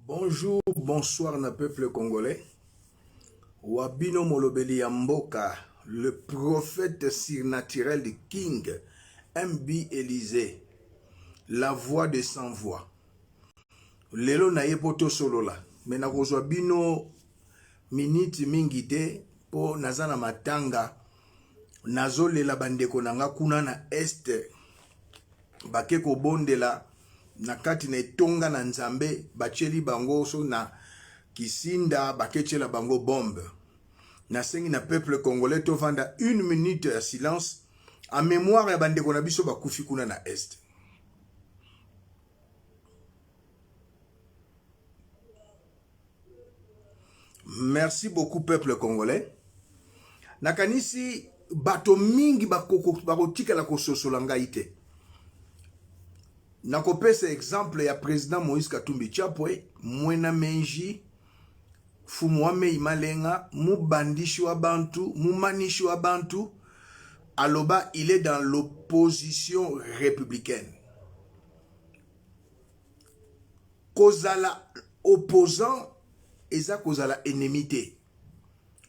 Bonjour, bonsoir na peuple congolais. Wabino molobeli ya mboka, le prophète surnaturel de King, MB Elysée, la voix de sans voix. Lelo na ye po tosolola, mais nakozwa bino miniti mingi te po naza na matanga, nazolela bandeko na nga kuna na est bake kobondela na kati na etonga na Nzambe, batieli bango so na kisinda, baketiela bango bombe. Nasengi na peuple congolais tovanda une minute ya silence en mémoire ya bandeko na biso bakufi kuna na est. Merci beaucoup peuple congolais. Nakanisi bato mingi bakotikala kososola ngai te. Nakopesa exemple ya président Moïse Katumbi Chapwe, mwena menji, fumu wa mei malenga, mubandishi wa bantu, mumanishi wa bantu, aloba il est dans l'opposition républicaine. Kozala opposant eza kozala ennemi te.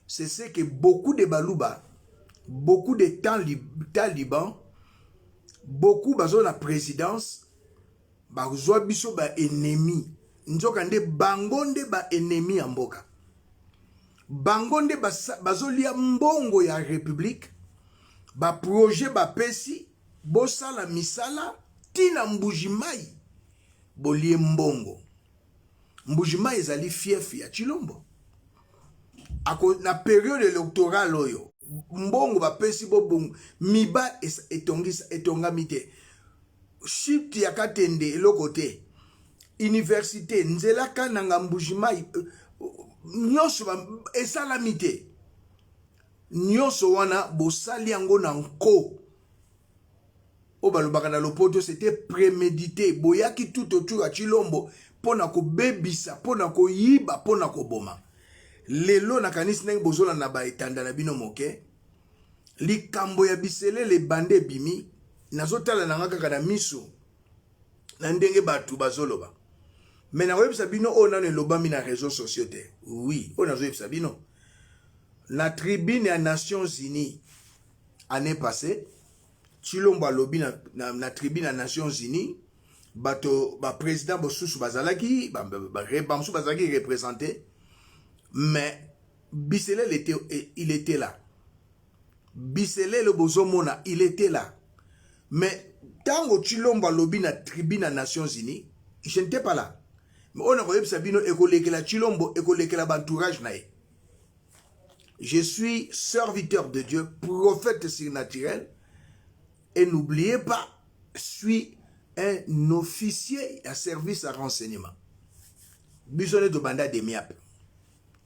C'est ce que beaucoup de baluba, beaucoup de talibans, beaucoup bazo na présidence bazwa biso ba ennemi. Nzoka nde bango nde ba ennemi ya mboka. Bango nde bazolia mbongo ya république, ba projet bapesi bosala misala tina Mbuji-Mayi bolie mbongo. Mbuji-Mayi ezali fief ya Tshilombo. Ako, na periode electorale oyo mbongo bapesi bobongo miba etongisa etongami te chute ya Katende eloko te université nzela Kananga Mbuji-Mayi nyonso esalami te nyonso wana bosali yango na nko oyo balobaka na lopoto c'était prémédité boyaki tout autour ya Tshilombo mpo na kobebisa mpo na koyiba mpo na koboma lelo nakanisi ndenge bozolanda ba etanda na bino moke likambo ya biselele bande ebimi nazotala na nga kaka na miso na ndenge bato bazoloba me nakoyebisa bino oyo nano elobami na réseau sociaux te oui oyo nazoyebisa bino na tribune ya Nations Unies année passée Tshilombo alobi na, na, na tribune ya Nations Unies bato ba président bosusu bazalaki bamosusu bazalaki représenté mais Biselele était, il était là Biselele bozomona il était là mais ntango Tshilombo alobi na tribune ya Nations Unies je n'étais pas là mais oyo nakoyebisa bino ekolekela Tshilombo ekolekela ba entourage na ye. Je suis serviteur de Dieu, prophète surnaturel et n'oubliez pas, suis un officier à service à renseignement. Biso nde tobanda demiap.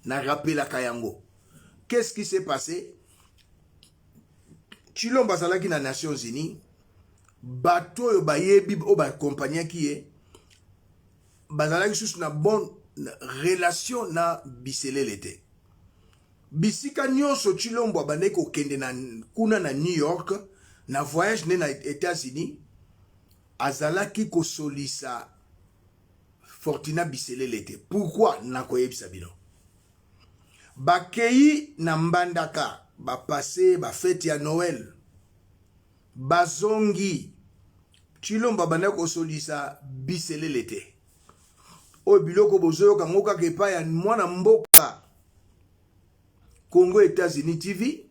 Na rappelaka yango. Qu'est-ce qui s'est passé? Tshilombo azalaki na Nations Unies, bato oyo bayebi oyo bakompagnaki ye bazalaki susu na bonne relation na biselele te. Bisika nyonso Tshilombo abandaki kokende na kuna na New York na voyage nde na États-Unis azalaki kosolisa Fortuna Biselele te. Pourquoi? Nakoyebisa bino. Bakei na Mbandaka ba passe ba fete ya Noël bazongi Tshilombo abandaki kosolisa Biselele te. Oyo biloko bozoyoka ngo kaka epai ya mwana mboka Congo États-Unis TV,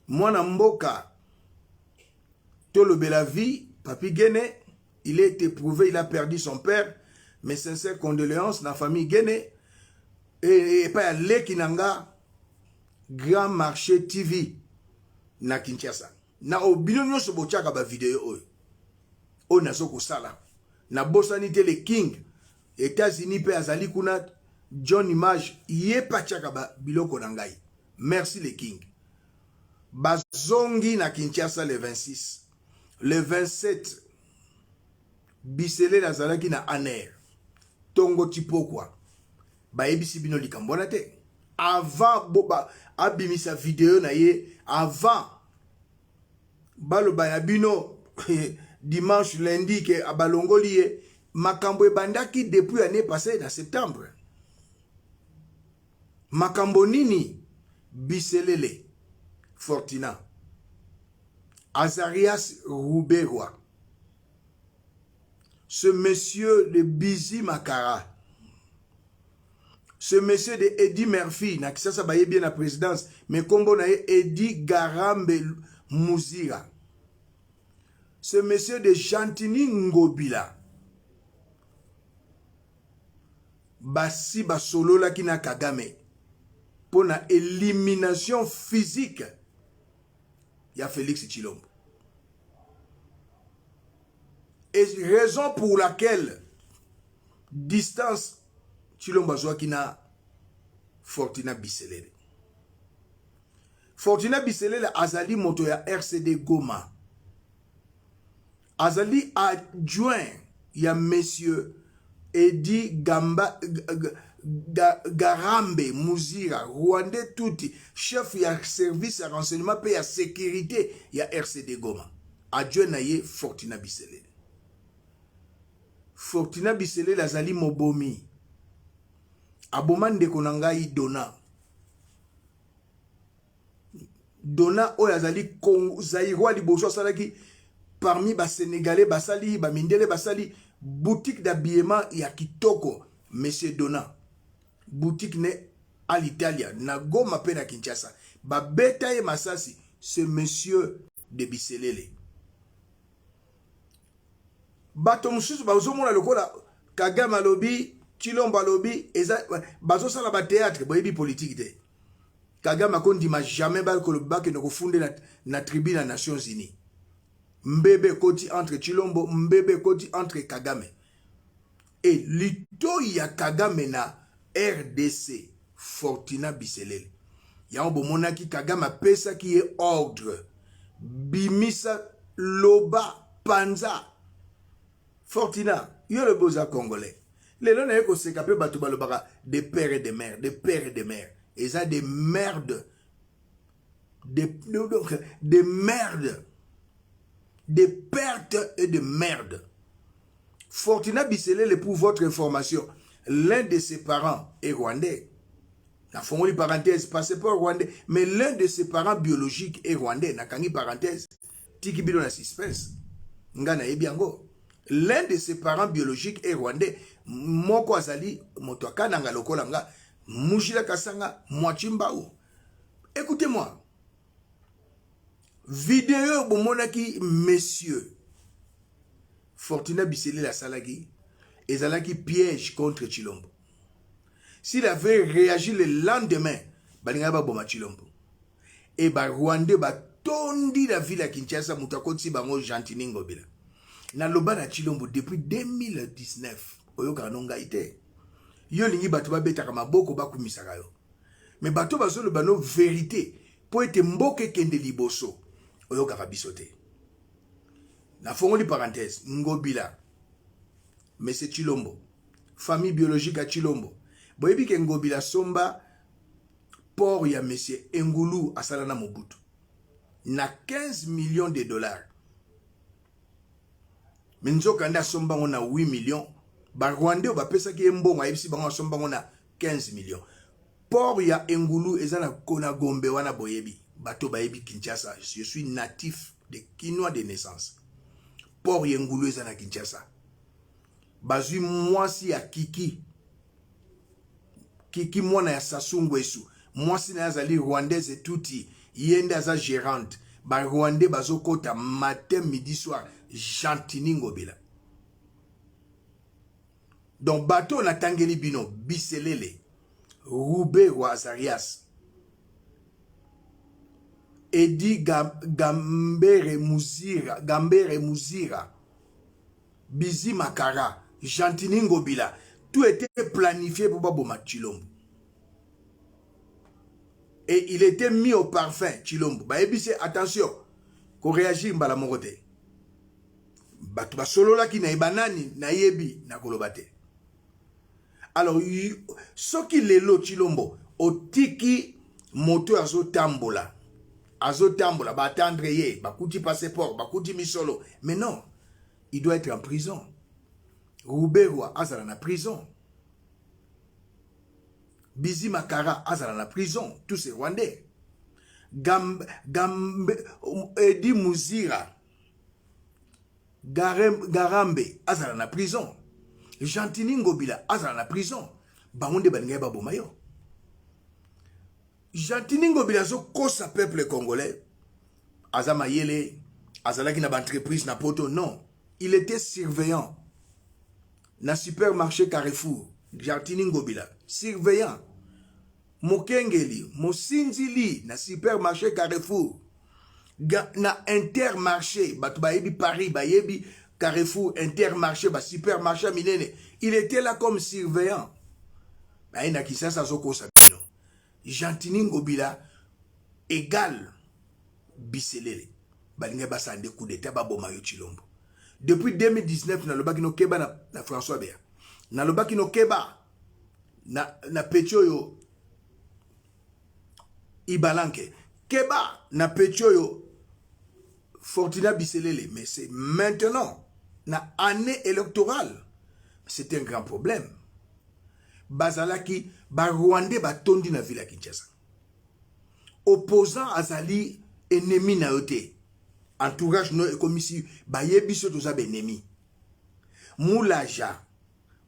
mwana mboka tolobela vie Papi Gene, il est éprouvé, il a perdu son père, mes sincères condoléances na famille Gene et epai ya leki na nga Grand Marché TV na Kinshasa. Na oyo bino nyonso botiaka ba video oyo oyo nazo kosala nabosani te le king États-Unis mpe azali kuna John Image ye mpe atiaka ba biloko na ngai merci le king bazongi na Kinshasa le 26 le 27 Biselele azalaki na ANR tongo ti pokwa bayebisi bino likambo wana te avant boba abimisa video na ye avant baloba ya bino dimanche lundi ke balongoli ye. Makambo ebandaki depuis année passée na septembre. Makambo nini? Biselele Fortina, Azarias Ruberwa, ce monsieur de Bizi Makara, ce monsieur de Eddie Murphy na Kisasa bayebi ye na présidence, mais kombo na ye Eddie Garambe Muzira, ce monsieur de Gentini Ngobila, basi basololaki na Kagame mpo na elimination physique ya Felix Tshilombo. Et raison pour laquelle distance Tshilombo azwaki na Fortuna Biselele. Fortuna Biselele azali moto ya RCD Goma. Azali adjoint ya monsieur Eddy Gamba, Garambe Muzira, Rwandais Tuti, chef ya service ya renseignement pe ya sécurité ya RCD Goma. Adjoint na ye Fortuna Biselele. Fortuna Biselele azali mobomi. Aboma ndeko na ngai Dona. Dona oyo azali Zaïrois liboso asalaki parmi ba Sénégalais basali ba mindele basali boutique d'habillement ya kitoko monsieur Dona boutique ne à l'Italia na Goma pe na Kinshasa babeta ye masasi ce monsieur de Biselele. Bato mosusu bazomona lokola Kagame alobi, Tshilombo alobi, eza bazosala ba théâtre, boyebi politique te. Kagame akondima jamais bakende kofunde na, na tribune ya Nations Unies. Mbebe ekoti entre Tshilombo, mbebe ekoti entre Kagame. Et litoyi ya Kagame na RDC, Fortuna Biselele. Yango bomonaki Kagame apesaki ye ordre bimisa loba panza Fortuna yo lobi oza congolais lelo naye koseka pe bato balobaka de père et de mère de père et de mère eza de merde de, donc, de merde de perte et de merde. Fortuna Biselele, pour votre information, l'un de ses parents est rwandais. Nafongoli parenthèse, passeport rwandais, mais l'un de ses parents biologiques est rwandais. Nakangi parenthèse, tiki bino na suspense. Nga nayebi yango. L'un de ses parents biologiques est rwandais. Moko azali moto akananga lokola nga, Mujila Kasanga, Mwachimbau. Écoutez-moi. Video bomonaki monsieur Fortuna Biselele asalaki ezalaki piège contre Tshilombo. S'il avait réagi le lendemain, balingaki baboma Tshilombo. Et ba Rwandais batondi la ville ya Kinshasa, moto akotisi bango Gentiny Ngobila. Naloba na Tshilombo depuis 2019, oyokaka no ngai te. Yo olingi bato babetaka maboko bakumisaka yo. Mais bato bazoloba no verite po ete mboka ekende liboso, oyokaka biso te. Nafongoli parenthèse, Ngobila, Monsieur Tshilombo, famille biologique ya Tshilombo, boyebi ke Ngobila asomba port ya Monsieur Engulu asala na Mobutu na 15 millions de dollars. Mais nzoka nde asomba yango na 8 millions. Ba Rwandais oyo bapesaki ye mbongo ayebisi bango asomba yango na 15 millions. Port ya Engulu eza na kona Gombe wana boyebi. Bato bayebi Kinshasa. Je suis natif de Kinois de naissance. Port ya Engulu eza na Kinshasa. Bazwi mwasi ya Kiki. Kiki mwana ya Sassou Nguesso. Mwasi na ye azali Rwandaise Tutsi. Ye nde aza gérante. Ba Rwandais bazokota matin midi soir. Gentiny Ngobila. Donc bato oyo natangeli bino Biselele, Ruberwa Azarias, Eddy Gambere Muzira, Gambere Muzira, Bizi Makara, Gentiny Ngobila, tout était planifié pour baboma Tshilombo. Et il était mis au parfum Tshilombo. Bayebisi attention, ko réagir mbala moko te. Bato basololaki na ye banani nayebi nakoloba te. Alors soki lelo Tshilombo otiki moto azotambola azotambola ba attendre ye bakuti passeport bakuti misolo, mais non, il doit être en prison. Ruberwa azala na prison, Bizima Kara azala na prison, tous ces Rwandais. Gambe, Gambe, Edi Muzira, Garambe azala na prison, Gentini Ngobila azala na prison. Bango nde balingaki baboma yo. Gentini Ngobila azokosa peuple congolais, aza mayele, azalaki na baentreprise na poto. Non, il était surveillant na supermarché Carrefour. Gentini Ngobila, surveillant, mokengeli, mosinzili na supermarché Carrefour, na Intermarché. Bato bayebi Paris bayebi Carrefour, Intermarché, basupermarché ya minene. Il était là comme surveillant. Aye na Kinshasa, azokosa bino. Gentini Ngobila égal Biselele. Balingi basala nde coup d'état, baboma yo. Tshilombo, depuis 2019 nalobaki nokeba na François Beya, nalobaki nokeba na petit oyo Ibalanke, keba na petit oyo Fortuna Biselele. Mais c'est maintenant, na année électorale, c'est un grand problème. Bazalaki Barwandais, batondi na ville ya Kinshasa. Opposant azali ennemi na yo te. Entourage no ekomisi bayebi so toza baennemi. Mulaja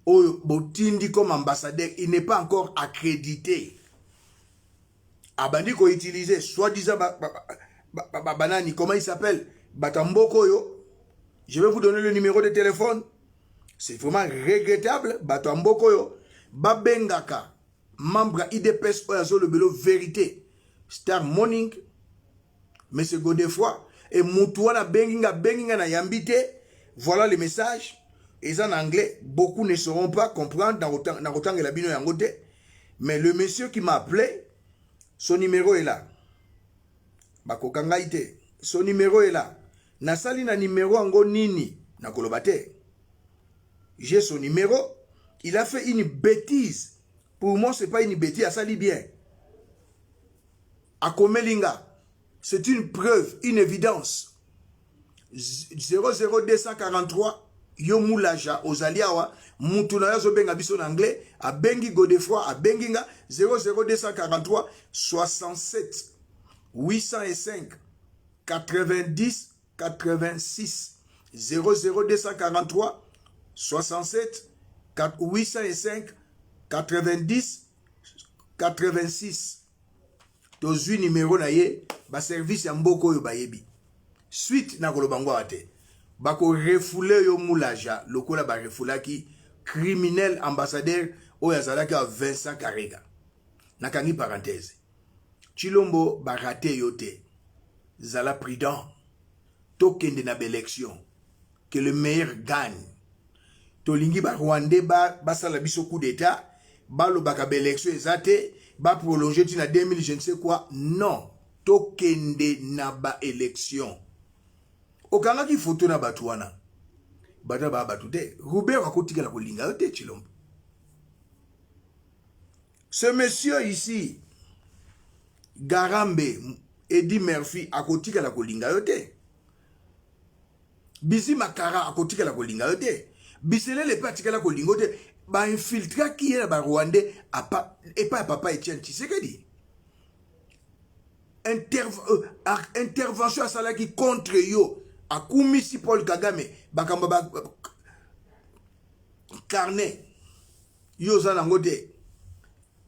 oyo botindi comme ambassadeur, il n'est pas encore accrédité. Abandi koutiliser soi-disant banani, comment il s'appelle, bato ya mboka oyo. Je vais vous donner le numéro de téléphone, c'est vraiment regrettable. Bato ya mboka oyo babengaka membre ya UDPS oyo azolobela vérité, Star Morning, monsieur Godefroy. E mutu wana abengi nga, abengi nga, nayambi te. Voilà le message, eza na anglais, beaucoup ne sauront pas comprendre, na kotangela bino yango te. Mais le monsieur qui m'a appelé, son numéro est là, bakoka ngai te. Son numéro est là. Nasali na numéro yango nini, nakoloba te. J'ai son numéro. Il a fait une bêtise. Pour moi, c'est pas une bêtise, asali bien. Akomeli nga, c'est une preuve, une évidence. 00243. Yo Mulaja, ozali awa, mutu na yo azobenga biso na anglais, abengi Godefroi, abengi nga 00243 67 805 90 86. 00243 67 805 90 86. Tozwi nimero na ye, baservice ya mboka oyo bayebi suite. Nakoloba ngo awa te. Bakorefouler yo Mulaja lokola barefulaki criminel ambassadeur oyo azalaki ya Vincent Karega. Nakangi parenthèse. Tshilombo, barater yo te, zala prudent. Tokende na baélection, que le meilleur gagne. Tolingi Barwandais basala biso coup d'état, balobaka baélection eza te, baprolonge ntina 2000, je ne sais quoi. Non, tokende na baélection. Okangaki foto na bato wana, bato baa bato te. Robert akotikala kolinga yo te. Tshilombo, ce monsieur ici, Garambe Edi Murphy, akotikala kolinga yo te. Bizi Makara akotikala kolinga yo te. Biselele mpe atikala kolinga yo te. Bainfiltraki ye na Barwandais epai ya papa Etienne Tshisekedi. Intervention asalaki contre yo, akumisi Paul Kagame, bakambo ba carnet yo oza nango te.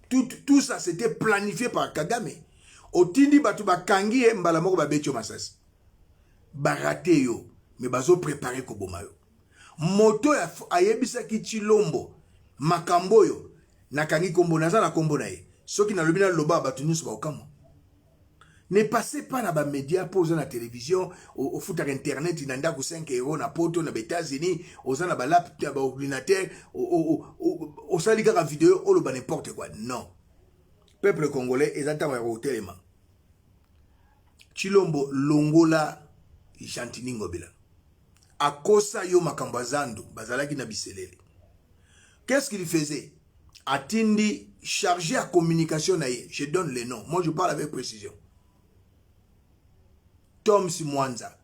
Tout ça, c'était planifié par Kagame. Otindi bato, bakangi ye mbala moko, babeti yo masasi. Barater yo, mais bazoprépare koboma yo. Moto ayebisaki Tshilombo makambo oyo, nakangi nkombo, naza na nkombo na ye. Soki nalobi, naloba, bato nyonso bakokamwa. Ne passez pas na bamédia mpo oza na télévision, ofutaka internet na ndako 5 euro na poto, na baÉtats-Unis, oza na balap, baordinateur, osali kaka video, oloba n'importe quoi. Non, peuple congolais, eza ntango ya kotelema. Tshilombo, longola Gentini Ngobila. Akosa yo makambo ya zandu, bazalaki na Biselele. Qu'est-ce qu'il faisait? Atindi chargé à communication na ye. Je donne les noms, moi je parle avec précision. Tom Simwanza,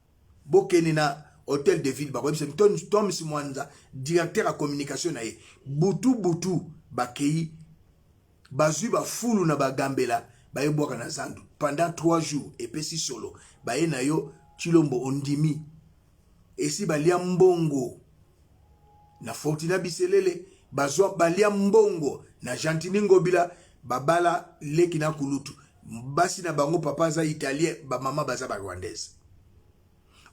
bokende na Hotel de ville bakoyebisa Toms Mwanza directeur ya communication na ye butu butu bakei bazwi bafulu na bagambela baye bwaka na zandu pendant 3 jours epesi solo baye na yo Tshilombo ondimi esi balia mbongo na Fortuna Biselele bazwa balia mbongo na Gentini Ngobila babala leki na kulutu basi na bango papa aza italien ba mama baza ba rwandaise.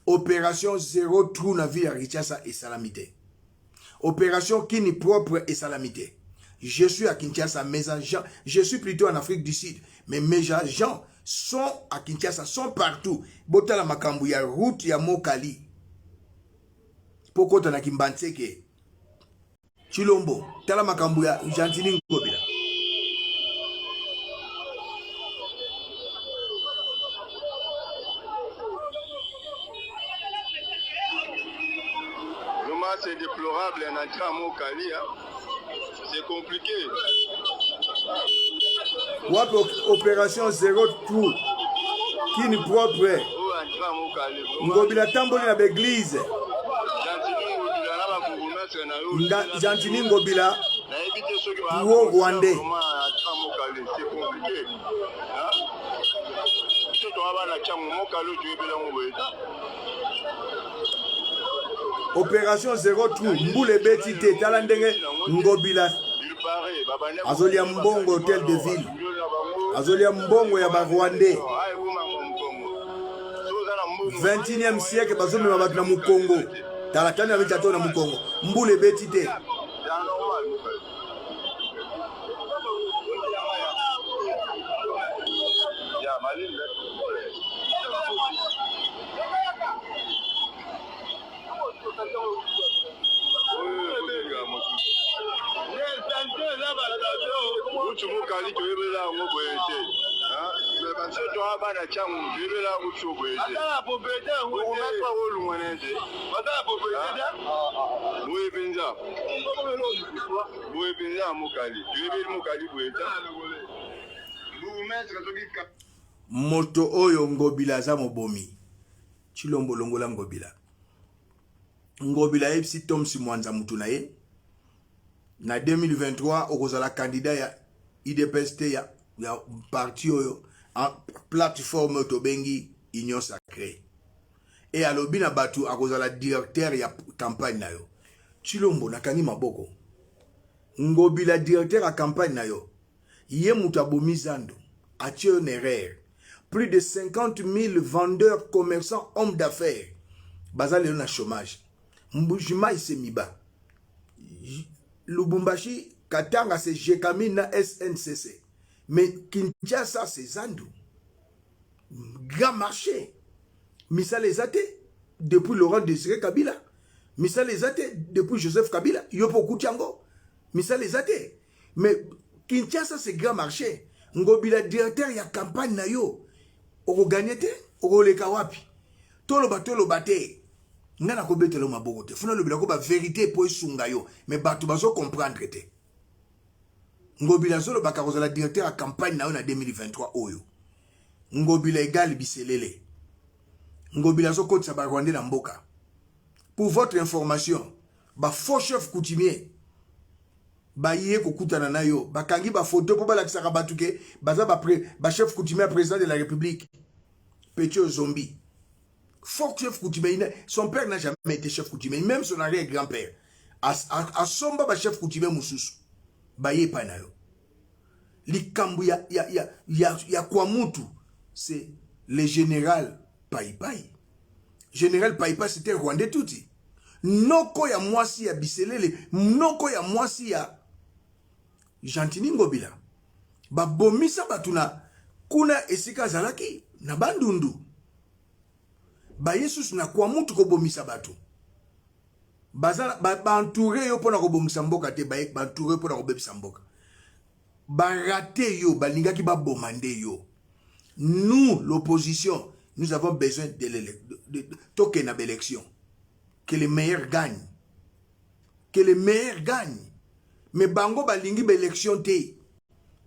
Operation zero trou na ville ya Kinshasa esalami te. Operation Kini propre esalami te. Je suis à Kinshasa, mes agents, je suis plutôt en Afrique du Sud, mais mes agents sont à Kinshasa, sont partout. Botala makambo ya route ya Mokali. Pokota na Kimbanseke. Tshilombo, tala makambo ya Gentiny Ngobila. Vraiment, c'est déplorable, un entrée à Mokali, hein. C'est compliqué. Wapi opération zéro trou kini propre Ngobila tamboli na baeglise Gentini Ngobila pro rwandais. Opération zéro trou mbula ebeti te tala ndenge Ngobila azolia mbongo hotel de ville azolia mbongo ya ba rwandais 21e siècle bazomema bato na mokongo tala tani abeti ato na mokongo mbula ebeti te. Mutu mokali toyebela yango boye te biso toa bana cangu toyebela yango biso boye te bourgmestre olungwa na ye te boye mpenza boye mpenza ya mokali toyebeli mokali boye te bourgmestre soki moto oyo Ngobila aza mobomi. Tshilombo longola Ngobila. Ngobila ayebisi Toms Mwanza mutu na ye na 2023 okozala candidat ya UDPS te ya, ya parti oyo en plateforme oyo tobengi Union Sacree. E alobi na bato akozala directeur ya campagne na yo. Tshilombo nakangi maboko. Ngobila directeur ya campagne na yo. Ye moto abomi zando, atie yo na erreur. Plus de 50 000 vendeurs, commerçants, hommes d'affaires baza lelo na chômage. Mbujimayi c'est Miba. Lubumbashi, Katanga c'est Gécamines na SNCC. Mais Kinshasa c'est Zandu. Grand marché. Misala eza te depuis Laurent Désiré Kabila. Misala eza te depuis Joseph Kabila. Yo po okuti yango. Misala eza te. Mais Kinshasa c'est grand marché. Ngobila directeur ya campagne na yo. Okoganye te, okoleka wapi? Toloba toloba te. Nga nakobetela yo maboko te. Funa lobela ko ba vérité po esunga yo. Mais bato bazo comprendre te. Ngobila azolobaka kozala directeur ya campagne na yo na 2023 oyo. Ngobila egal biselele. Ngobila azokotisa ba Rwandais na mboka. Pour votre information, ba faux chefs coutumiers baye kokutana na yo bakangi ba photo mpo balakisaka bato ke baza ba, ba chef coutumier ya président de la république. Petit oyo zombie, faux chef coutumier. Son père n'a jamais été chef coutumier, même son arrière grand père asomba ba chef coutumier mosusu baye epai na yo. Likambo ya, ya, ya, ya, ya Kwamutu, c'est le général Paipai. Général Paipai, c'était rwandais tuti. Noko ya mwasi ya Biselele, noko ya mwasi ya Gentini Ngobila. Babomisa bato na kuna esika azalaki na Bandundu. Baye susu na Kwamutu kobomisa bato. Baza ba, ba entouré yo mpona kobongisa mboka te, ba, ba entouré mpona kobebisa mboka. Barate yo, balingaki baboma nde yo. Nous, l'opposition, nous avons besoin de, de, de tokende na baélection. Que le meilleur gagne. Que le meilleur gagne. Mais bango balingi baélection te.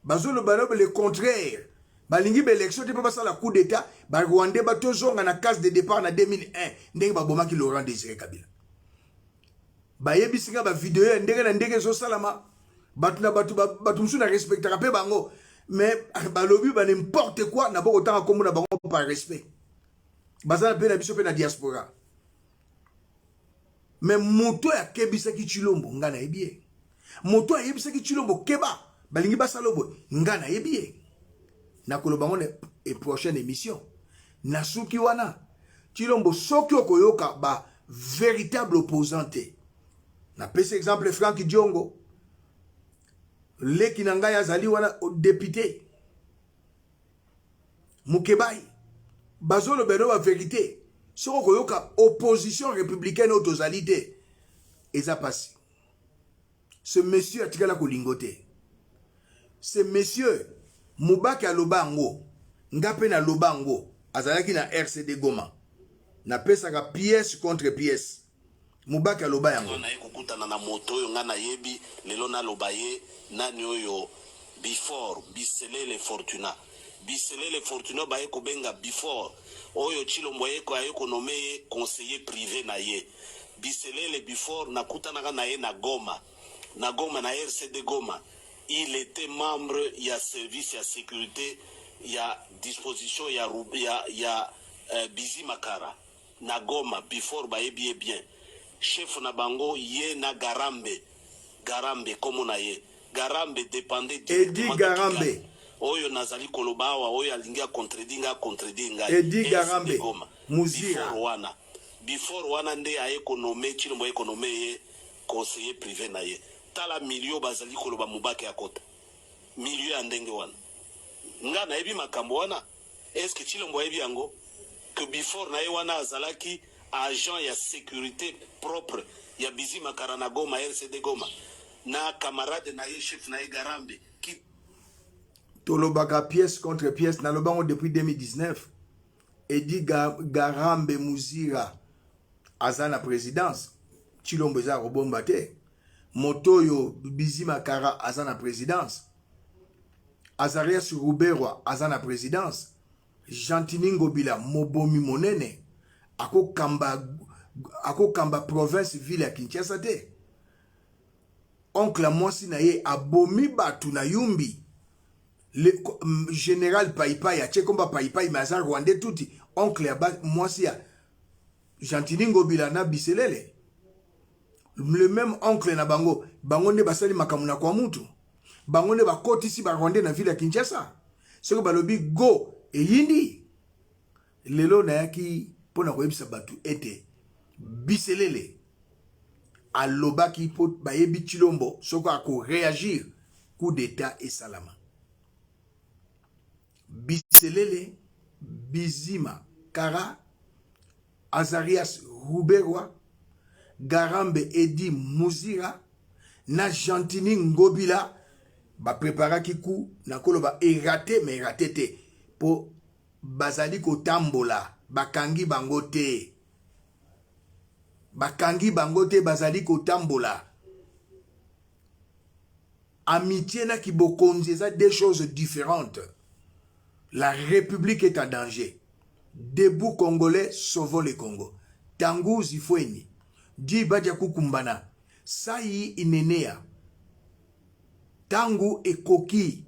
Bazoloba le contraire. Balingi ba élection te mpo basala coup d'état, ba Rwandais batozonga na case de départ na 2001 ndenge babomaki Laurent Désiré Kabila. Bayebisi nga ba video ya ndenge na ndenge ezosalama, bato na bato, bato mosusu na respectaka mpe bango, mais balobi ba n'importe quoi. Na bokotanga nkombo na bango par respect, baza mpe na biso mpe na diaspora. Mais moto oyo akebisaki Tshilombo, nga nayebi ye. Moto oyo ayebisaki Tshilombo keba, balingi basala boye, nga nayebi ye. Nakoloba ngo na prochaine émission. Nasuki wana. Tshilombo, soki okoyoka ba véritable opposant te, napesi exemple Frank Diongo, leki na ngai azali wana député Mukebai, bazoloba no bavérité. Soki okoyoka opposition républicaine oyo tozali te, eza pasi. Ce monsieur atikala kolingo te. Ce monsieur Mubake aloba yango, nga mpe naloba yango. Azalaki na RCD Goma, napesaka pièce contre pièce. Mubake aloba yango. Naye kokutana na moto oyo ngai nayebi lelo, naloba ye nani oyo, Before Biselele Fortuna. Biselele Fortuna baye kobenga Before, oyo Tshilombo aye konommer ye conseiller privé na ye. Biselele Before, nakutanaka na ye na Goma, na Goma, na RCD Goma. Il était membre ya service ya sécurité ya disposition ya Bizima Kara na Goma. Before bayebi ye bien, chef na bango, ye na Garambe. Garambe, kombo na ye Garambe, dépendait Edi Garambe. Oyo nazali koloba awa, oyo alingi acontredire ngai, acontredire ngai. Edi Garambe. Goma. Muzira. Before wana, before wana nde aye konommer, Tshilombo aye konommer ye conseiller privé na ye. Tala milieu bazali koloba Mubake akota, milieu ya ndenge wana. Nga nayebi makambo wana. Est-ce Tshilombo ayebi yango que before na ye wana azalaki agent ya sécurité propre ya Bizima Kara na Goma, RCD Goma, na camarade na ye, chef na ye Garambe ki? Tolobaka pièce contre pièce. Nalobango depuis 2019. Edi Garambe Muzira aza na présidence. Tshilombo eza kobomba te. Moto oyo Bizima Kara aza na présidence, Azarias Ruberwa aza na présidence, Gentini Ngobila, mobomi monene, akokamba province ville ya Kinshasa te. Oncle ya mwasi na ye abomi bato na Yumbi. Le général Paipai, atie komba Paipai, mais aza rwandais tuti, oncle ya mwasi ya Gentini Ngobila na Biselele. Le même oncle na bango, bango nde basali makambo na kwa mutu, bango nde bakotisi barwandais na ville ya Kinshasa. Soki balobi go, eyindi. Lelo nayaki mpona koyebisa bato ete Biselele alobaki mpo bayebi Tshilombo, soki akoréagir, coup d'état esalama. Biselele, Bizima Kara, Azarias Ruberwa, Garambe Edi Muzira na Gentini Ngobila bapreparaki coup. Na koloba eraté, mais eraté te, mpo bazali kotambola, bakangi bango te, bakangi bango te, bazali kotambola. Amitié na kibokonzi eza deux choses différentes. La République est en danger. Debout Congolais, sauvons le Congo. Tangu zifweni di badia kukumbana sai inenea, tangu ekoki.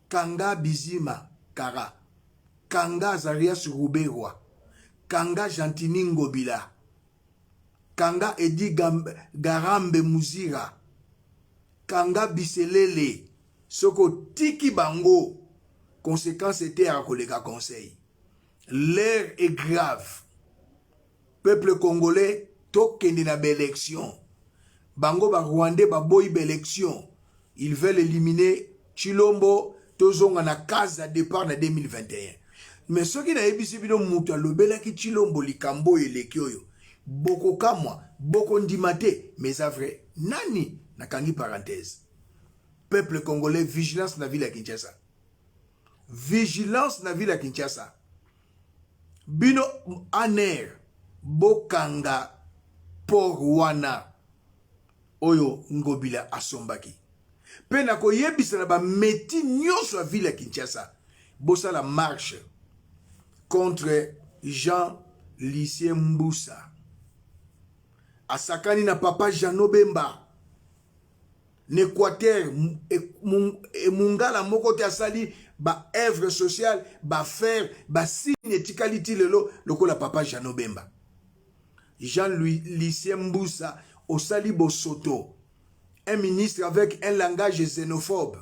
Kanga Bizima Kara, kanga Azarias Ruberwa, kanga Gentini Ngobila, kanga Edi Garambe Muzira, kanga Biselele. Soki otiki bango, conséquence eteyaka koleka conseil. L'heure est grave, peuple congolais. Tokende na baélection. Bango barwandais baboyi baélection, ils veulent éliminer Tshilombo, tozonga na case ya départ na 2021. Mais soki nayebisi bino moto alobelaki Tshilombo likambo oyo eleki oyo, bokokamwa, bokondima te, mais eza vrai. Nani? Nakangi parenthèse. Peuple congolais, vigilance na ville ya Kinshasa, vigilance na ville ya Kinshasa. Bino ANR, bokanga port wana oyo Ngobila asombaki. Mpe nakoyebisa na bameti nyonso ya ville ya Kinshasa. Bosala marche contre Jean Lucien Mbusa. Asakani na papa Jeannot Bemba. Na Equateur, mungala moko te asali ba œuvre sociale, ba faire, ba signe etikali ti lelo lokola papa Jeannot Bemba. Jean Lucien Mbusa osali bosoto. Un ministre avec un langage xénophobe.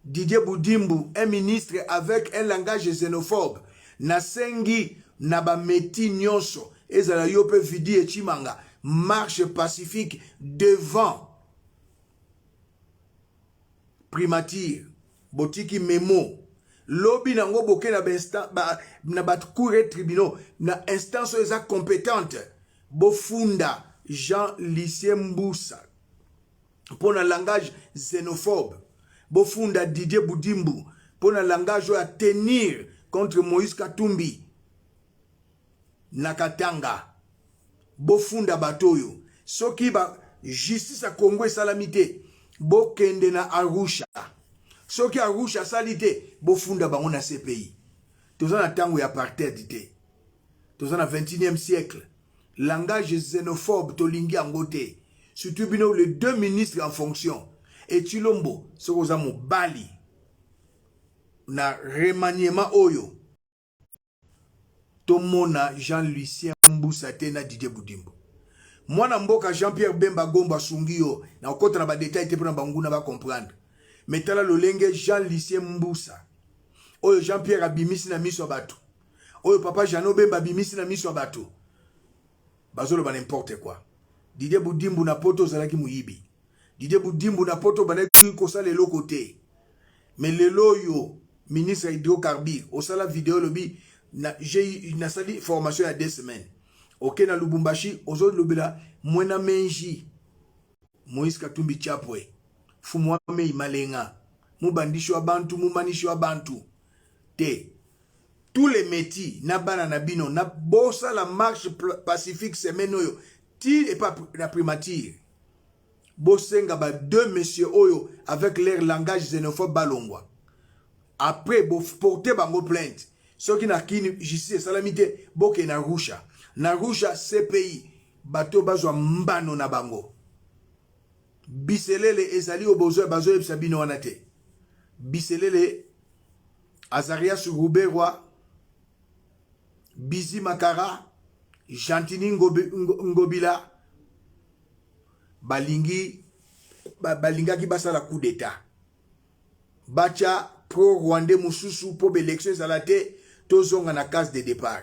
Didier Budimbu, un ministre avec un langage xénophobe. Nasengi na ba meti nyonso ezala yo pe Vidi Echimanga, marche pacifique devant primature, botiki memo lobi nango boke na ba, ba, na ba cour et tribunaux na instance oyo eza compétente, bofunda Jean Lucien Mbusa mpo na langage xénophobe, bofunda Didier Budimbu mpo na langage oyo atenir contre Moïse Katumbi na Katanga. Bofunda bato oyo. Soki ba justice ya Congo esalami te, bokende na Arusha. Soki Arusha asali te, bofunda bango na CPI. Toza na ntango ya apartheid te, toza na 21e siècle. Langage xénophobe tolingi yango te, surtout bino les deux ministres en fonction. Et Tshilombo, soki oza mobali na remaniement oyo, tomona Jean-Lucien Mbusa te na Didier Budimbu. Mwana mboka Jean-Pierre Bemba Gombo asungi yo na kokota na badetail te mpona banguna bacomprendre. Mais tala lolenge Jean-Lucien Mbusa oyo Jean-Pierre abimisi na miso ya bato, oyo papa Jeannot Bemba abimisi na miso ya bato, bazoloba n'importe quoi. Didier Budimbu na poto ozalaki moyibi. Didier Budimbu na poto obandaki kosala eloko te. Mais lelo oyo ministre ya hydrocarbure osala video, olobi na nasali formation ya 2 semaines, oke na Lubumbashi, ozolobela mwena menji Moïse Katumbi Chapwe, fumu wa mei malenga, mubandisi wa bantu, mumanisi wa bantu te. Tous les métis na bana na bino na bosala marche pacifique semaine oyo ti epa na primature, bosenga ba deux messieurs oyo avec leur langage xénophobe balongwa. Après boporte bango plainte. Soki na kini justice esalami te, bokende na Arusha, na Arusha CPI, bato bazwa mbano na bango. Biselele ezali oyo bazoyebisa bino wana te. Biselele, Azarias Ruberwa, Bizi Makara, Gentini Ngobila balingi balingaki basala coup d'état, batya pro rwandais mosusu mpo baélection ezala te, tozonga na case de départ.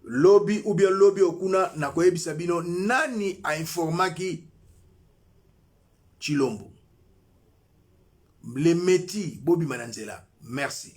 Lobi ou bien lobi okuna nakoyebisa bino nani ainformaki Tshilombo. Les métis, bobima na nzela. Merci.